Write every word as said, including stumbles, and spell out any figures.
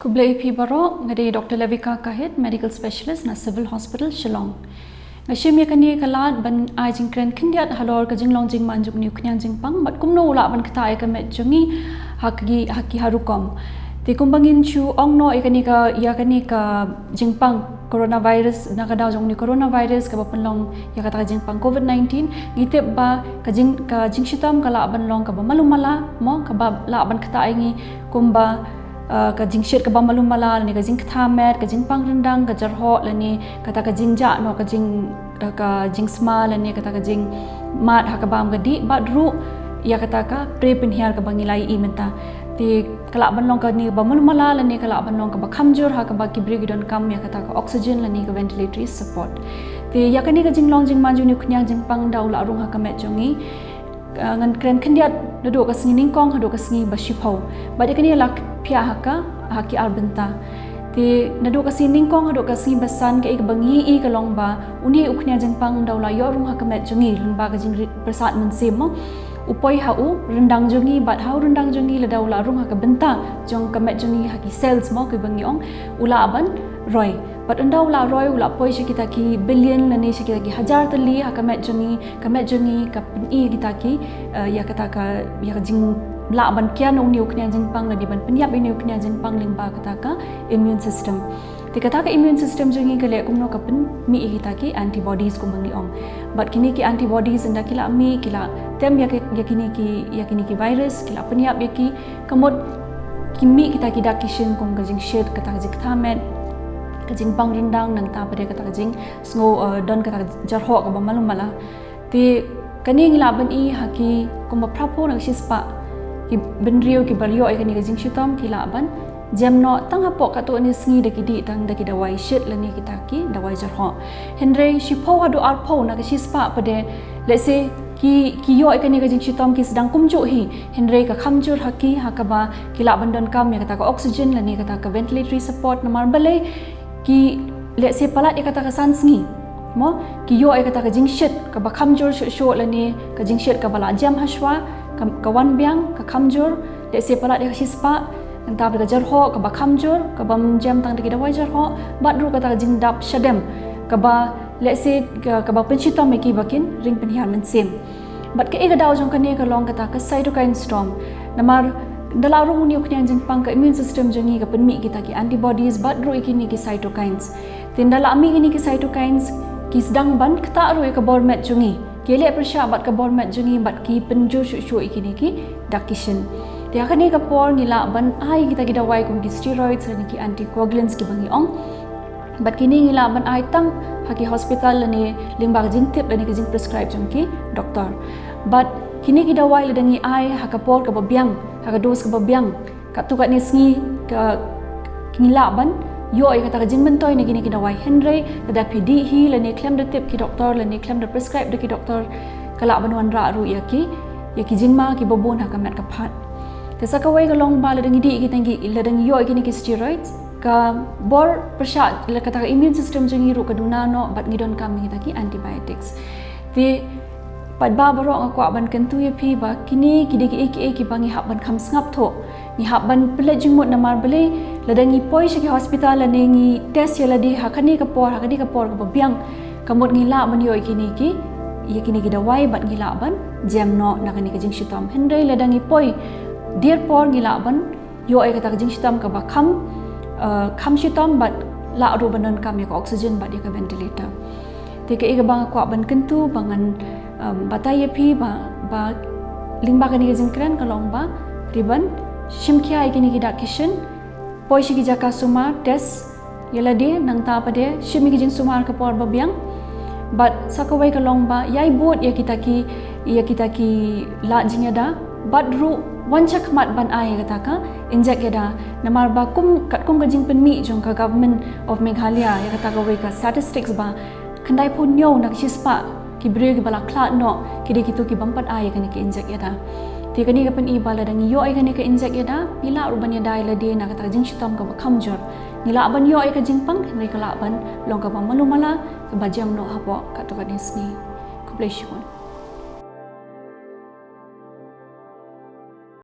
Khublei ïa phi baroh, nga dei Doctor Levika Kahit, Medical Specialist na Civil Hospital Shillong. Nga shim ïa kane ka lad ban ai jingkren khyndiat halor ka jinglong jingman jong une u khñiang jingpang, bad kumno u lah ban ktah ïa ka met jong ngi ha ki, ha ki ha rukom. Te kumba ngin shu ong noh ïa kane ka, ïa kane ka jingpang coronavirus, na ka daw jong une u coronavirus kaba pynlong ïa kata ka jingpang covid nineteen, ngi tip ba ka jing, ka jingshitom ka lah ban long kaba malu mala, mo, kaba lah ban ktah ïa ngi kumba, uh, ka jingshit kaba malu mala, lane ka jingktah met, ka jingpang ryndang, ka jarhoh, lane kata ka jingjah noh ka jing, uh, ka jingsma, lane kata ka jingmad ha kaba ym ka dih, bad ruh ïa kata ka pre pynhiar kaba ngi la ïohi mynta. Te ka lah ban long kane kaba malu mala, lane ka lah ban long kaba kham jur ha kaba ki briew ki donkam ïa kata ka oxygen lane ka ventilatory support. Te ïa kane ka jinglong jingman jong une u khñiang jingpang da u la rung ha ka met jong ngi, uh, ngan kren khyndiat naduh ka sngi nyngkong haduh ka sngi ba shiphew. Bad ïa kane la phiah ha ka, ha ki ar bynta. Te naduh ka sngi nyngkong haduh ka sngi ba san, kaei kaba ngi ïohi ka long ba une u khñiang jingpang da u la ïoh rung ha ka met jong ngi lyngba ka jingpyrsad mynsiem, mo. U poi ha u ryndang jong ngi, bad ha u ryndang jong ngi lada u la rung ha ka bynta jong ka met jong ngi, ha ki cells, mo, kiba ngi ong, u lah ban roi. Bad ynda u la roi u la poi sha kita ki billion lane sha kita ki hajar tylli ha ka met jong ngi, ka met jong ngi ka pyni kita ki, uh, ïa kata ka, ïa ka jinglah ban kiar na une u khñiang jingpang lane ban pynïap ïa une u khñiang jingpang lyngba kata ka immune system. Te kata ka immune system jong ngi ka leh kumno, ka pynmih ïa kita ki antibodies kumba ngi ong. Bad kine ki antibodies ynda ki la mih, ki la tem ïa ki, ïa kine ki, ïa kine ki virus, ki la pynïap ïa ki, ka mut ki mih kita ki dak ki shin kum ka jingshit, kata ka jingktah met, ka jingpang ryndang, nangta pat de kata ka jingsngew, uh, don kata ka jarhoh kaba malu mala. Te kane ngi lah ban ïohi ha ki kumba phraphew na ka shispah ki bynriew kiba ïoh ïa kane ka jingshitom ki lah ban jem noh tang hapoh katto katne sngi da ki dih tang da ki dawai shit lane kita ki dawai jarhoh. Hynrei shiphew haduh arphew na ka shispah pat de, let's say, ki, ki ïoh ïa kane ka jingshitom ki sdang kumjuh hi, hynrei ka kham jur ha ki ha kaba ki lah ban donkam ïa kata ka oxygen lane kata ka ventilatory support. Namar balei? Ki, let's say, palat ïa kata ka san sngi, mo, ki ïoh ïa kata ka jingshit kaba kham jur shuh shuh lane ka jingshit kaba la jem hashwa, ka, ka wan biang, ka kham jur, let's say, palat ïa ka shispah, nangta pat ka jarhoh kaba kham jur, kaba ym jem tang da ki dawai jarhoh, bad ruh kata ka jingdap shadem kaba, let's say, ka, kaba pynshitom ïa ki ba kin ring pynhiar mynsiem. Bad kaei ka daw jong kane ka long kata ka cytokine storm. Namar ynda la rung une u khñiang jingpang ka immune system jong ngi ka pynmih kita ki antibodies bad ruh ïa kine ki cytokines. Te ynda la mih kine ki cytokines ki sdang ban ktah ruh ïa ka bor met jong ngi. Ki leh pyrshah bad ka bor met jong ngi bad ki pynjur shuh shuh ïa kine ki dak ki shin. Te ha kane ka por ngi lah ban ai kita ki dawai kum ki steroids lane ki anticoagulants kiba ngi ong. Bad kine ngi lah ban ai tang ha ki hospital lane lyngba ka jingtip lane ka jingprescribe jong ki doktor. Bad kine ki dawai lada ngi ai ha ka por kaba biang, ha ka dose kaba biang, katto katne sngi ka, ngi lah ban ïoh ïa kata ka jingmyntoi na kine ki dawai. Hynrei lada phi dih hi lane khlem da tip ki doktor lane khlem da prescribe da ki doktor, ka lah ban wanrah ruh ïa ki, ïa ki jingma kiba bun ha ka met ka phad. Te sa kawei ka long ba lada ngi dih ïa ki tang ki, lada ngi ïoh ïa kine ki steroids, ka bor pyrshah lane kata ka immune system jong ngi ruh ka duna noh bad ngi donkam ïa kita ki antibiotics. Te paidbah baroh, nga kwah ban kyntu ïa phi ba kine ki dei kiei kiei kiba ngi hap ban kham sngap thuh. Ngi hap ban pynleit jingmut namar balei, lada ngi poi sha ki hospital lane ngi test ïa lade ha kane ka por, ha kane ka por kaba biang, ka mut ngi lah ban ïoh ïa kine ki, ïa kine ki dawai bad ngi lah ban jem noh na kane ka jingshitom. Hynrei lada ngi poi dier por ngi lah ban ïoh ïa kata ka jingshitom kaba kham, eh, kham shitom bad lah ruh ban donkam ïa ka oxygen bad ïa ka ventilator. Te kaei kaba nga kwah ban kyntu ba ngan, em, batai ïa phi ba, ba lyngba kane ka jingkren ka long ba phi ban shim khia ïa kine ki dak ki shin, poi sha ki jaka sumar, test ïa lade, nangta pat de shim ïa ki jingsumar ka por ba biang. Bad sa kawei ka long ba ïai bud ïa kita ki, ïa kita ki lad jingïada, bad ruh wan shakhmat ban ai ïa kata ka injek ïada. Namar ba kum, katkum ka jingpynmih jong ka Government of Meghalaya ïa kata kawei ka statistics ba khyndai phew hynñiew na ka shispah ki briew kiba la khlad noh ki dei kito ki bym pat ai ïa kane ka injek ïada. Te kane ka pyni ba lada ngi ïoh ïa kane ka injek ïada, ngi lah ruh ban ïada ïa lade na kata ka jingshitom kaba kham jur. Ngi lah ban ïoh ïa ka jingpang, hynrei ka lah ban long kaba malu mala, kaba jem noh hapoh katto katne sngi. Khublei shibun.